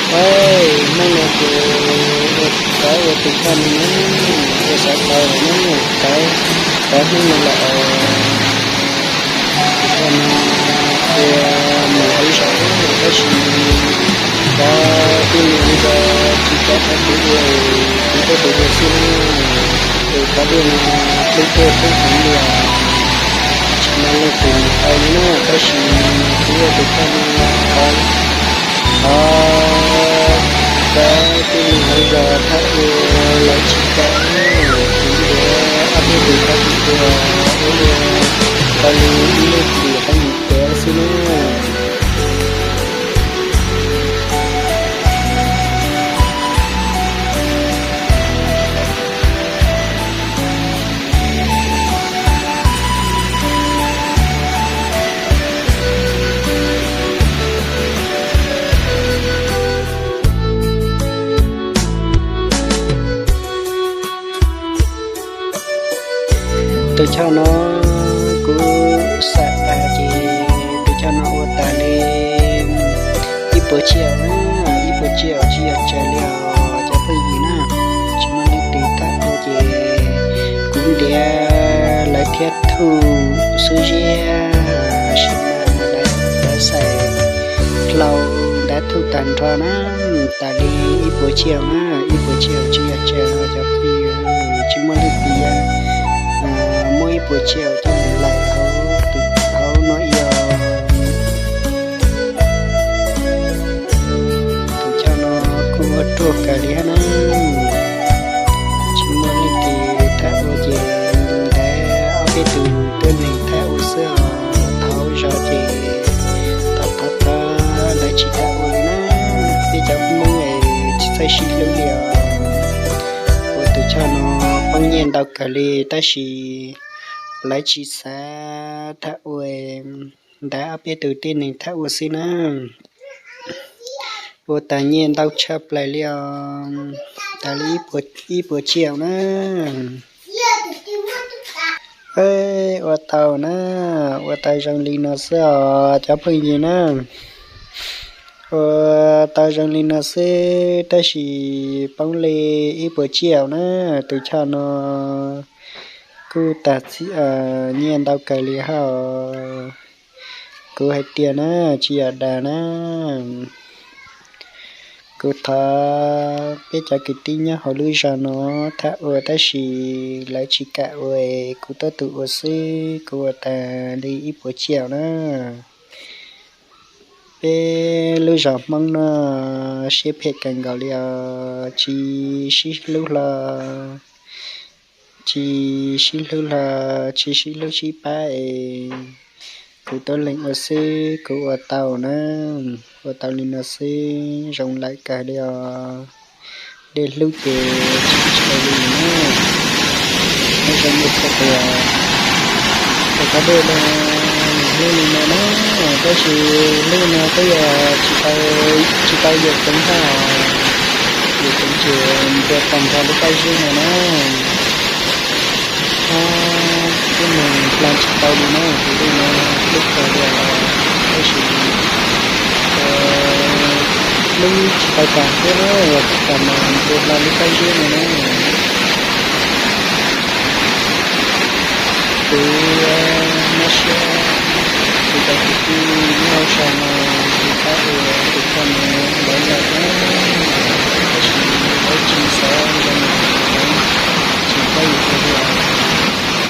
Hais, hnub no ces ua, kov ua tus choj no na, ua xav tau lawm na, kov, kov hnub no lawm. Tus choj no ua mus heev zog na, tab sis kov tib neeg heev zog tsis kov qhov kuv ua, kuv tuaj tus ua xwb na. Tus kov dej no hlub tuaj hlub heev li os, tsis muaj leej twg tau li na, tab sis kuv ua tus choj no kov, kov tib neeg heev zog thaj ua lawv tsis kam, kuv ntiav ob peb tus thaj ua, ua tau li ib lub txim qab mus kev xwb na. Tus choj no kuv xav tas ces tus choj no ua tas li ib puas tsiaj, ib puas tsiaj tsis yog tsawg li os cov phooj ywg na. Tsis muaj leej twg thaj ua ces kuv ntiav lawv thiab thuj xub ziab, sim mas lawv xaim hlau ntab thuj tag nrho na. Tas li ib puas tsiaj na, ib puas tsiaj tsis yog tsawg li cov phooj ywg, tsis muaj leej twg muab ib puas tsiaj coj mus laim hauv, hauv no yog tus choj no kuj ua ruaj kawg li hab na. Tsis muaj leej twg thaj ua ces ntab ob peb tus tuab neeg thaj ua xwb os. Thaum zog ces thov thov thov lawv tsis kam ua li na. Peb cov Hmoob es tsis txawj sib hlub li os. Ua tus choj no poob nyiaj ntau kawg li tab sis lawv tsis xav thaj ua, ntab ob peb tus tuab neeg thaj ua xwb na. Ua tas nyiaj ntau tshaj plaws li os, tas li ib puas tsiaj na. Ua tau na, ua tau zoo li no xwb os cov phooj ywg na. Ua tau zoo li no xwb tab sis poob li ib puas tsiaj na. Tus choj no kuj tas nyiaj ntau kawg li hab. Kuv hais tias na, tsis yog dag na, kuv thov peb cov kwv tij nyob hauv lub zos no thaj ua tab sis lawv tsis kam ua, kuv tuaj tus ua xwb, kuv ua tas li ib puas tsiaj na. Peb lub zos Hmoob no siab phem kawg nkaus li os, tsis sib hlub hlo, tsis sib hlub hlo, tsis sib hlub sib pab es kuv tuab leeg ua xwb, kuv ua tau na, ua tau li no xwb zoo lawm kawg li os. Dej hlub ces tsis tshua li na, nyob zoo dej txhua tus. Ces cov dej no hlub li no na, tab sis hlub no twb yog tsis tau, tsis tau yawm ceev hab, yawm ceev ces ntiav tag nrho lub kab zib no na. Hab tib neeg hla tsis tau li na, tus dej no hlub kawg li os, tab sis hlub tsis tau tag thiab na, yog tsis tas mas ntiav hlo lub kab zib no na. Kuv mob siab, kuv cov kwv tij nyob hauv zos no, kuv pab ua tus choj